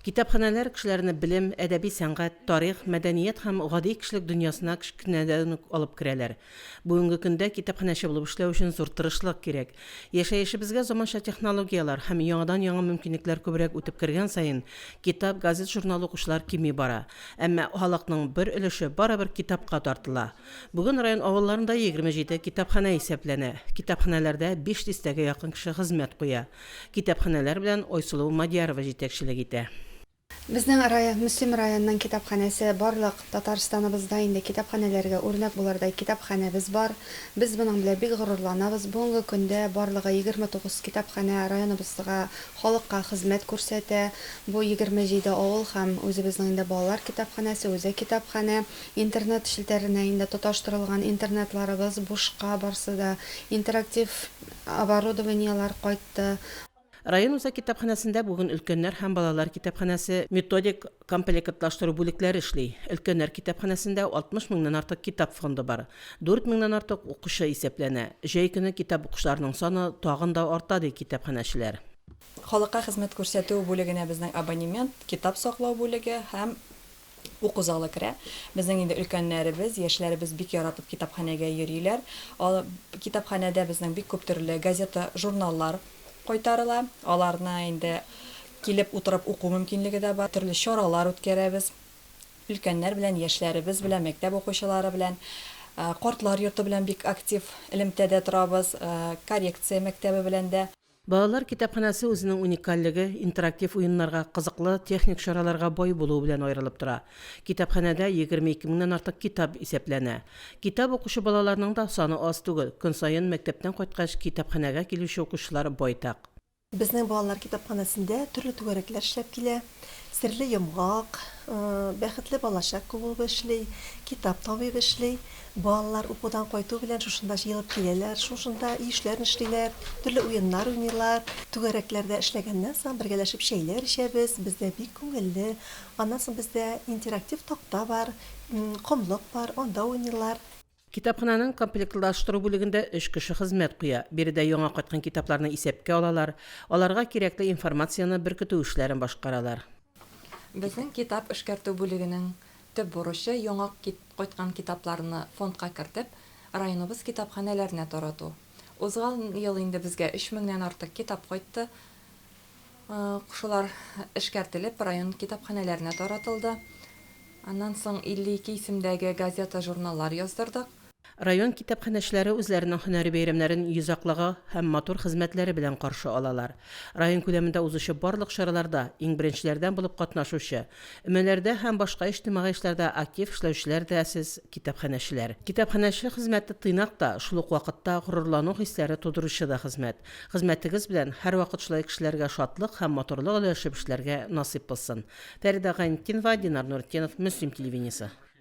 Китапханәләр кешеләрне белем, әдәби сәнгать, тарих, мәдәният һәм гади кешелек дөньясына кечкенәдән үк алып керәләр. Бүгенге көндә китапханәче булып эшләү өчен зур тырышлык кирәк. Яшәешебезгә заманча технологияләр һәм яңадан-яңа мөмкинлекләр күбрәк үтеп кергән саен, китап, газет-журнал укучылар кими бара. Әмма халыкның бер өлеше барыбер китапка тартыла. Бүген район авылларында 27 китапханә исәпләнә. Китапханәләрдә биш дистәгә якын кеше хезмәт куя. Китапханәләр белән Айсылу Мадьярова җитәкчелек итә. Безнең район, Мөслим районының китапханәсе барлык Татарстаныбызда инде китапханәләргә үрнәк булырдай китапханәбез бар. Без моның белән бик горурланабыз. Бүгенге көндә барлыгы 29 китапханә районыбызга, халыкка хезмәт күрсәтә. Бу 27 авыл һәм үзебезнең инде балалар китапханәсе, үзәк китапханә. Интернет челтәренә инде тоташтырылган интернетларыбыз бушка барсы да. Интерактив оборудованиеләр кайтты. Район үзәк китапханәсендә бүген өлкәннәр һәм балалар китапханәсе, методик комплектлаштыру бүлекләре эшли. Өлкәннәр китапханәсендә 60 меңнән артык китап фонды бар. 4 меңнән артык укучы исәпләнә. Җәй көне китап укучыларның саны тагын да арта, ди китапханәчеләр. Халыкка хезмәт күрсәтү бүлегенә безнең абонемент, китап саклау бүлеге һәм Уку залы керә. Безнең инде өлкәннәребез, яшьләребез бик яратып китапханәгә йөриләр. Китапханәдә безнең бик күп төрле газета, журналлар кайтарыла. Аларны инде килеп утырып уку мөмкинлеге дә бар. Төрле чаралар үткәрәбез. Өлкәннәр белән, яшьләребез белән, мәктәп укучылары белән. Картлар йорты белән бик актив элемтәдә торабыз. Коррекция мәктәбе белән дә. Балалар китапханәсе үзенең уникальлеге, интерактив уеннарга, кызыклы техник чараларга бай булуы белән аерылып тора. Китапханәдә 22 меңнән артык китап исәпләнә. Китап укучы балаларның да саны аз түгел, көн саен мәктәптән кайткач китапханәгә килүче укучылар байтак. Безнең балалар китапханәсендә төрле түгәрәкләр эшләп килә. Серле йомгак, Бәхетле балачак клубы эшли, Китап табибы эшли. Балалар укудан кайту белән шушында җыелып киләләр, шушында өй эшләрен эшлиләр, төрле уеннар уйныйлар. Түгәрәкләрдә эшләгәннән соң бергәләшеп чәйләр эчәбез, бездә бик күңелле. Аннан соң бездә интерактив такта бар, комлык бар, анда уйныйлар. Китапханәнең комплектлаштыру бүлегендә өч кеше хезмәт куя. Биредә яңа кайткан китапларны исәпкә алалар, аларга кирәкле информацияне беркетү эшләрен башкаралар. Безнең китап эшкәртү бүлегенең төп бурычы, яңа кайткан китапларны фондка кертеп, районыбыз китапханәләренә тарату. Узган ел инде безгә өч меңнән артык китап кайтты. Шулар эшкәртелеп, район китапханәләренә таратылды. Аннан соң 52 исемдәге газета-журналлар яздырдык. Район китапханәчеләре үзләренең һөнәри бәйрәмнәрен йозаклыгы һәм матур хезмәтләре белән каршы алалар. Район күләмендә узучы барлык чараларда иң беренчеләрдән булып катнашучы, өмәләрдә һәм башка иҗтимагый эшләрдә актив эшләүчеләр дә сез, китапханәчеләр. Китапханәче хезмәте тыйнак та, шул ук вакытта горурлану хисләре тудыручы да хезмәт. Хезмәтегез белән һәрвакыт шулай кешеләргә шатлык һәм матурлык өләшеп эшләргә насыйп булсын. Фәридә Гайнетдинова, Динар Нуретдинов, Мөслим телевидениесе.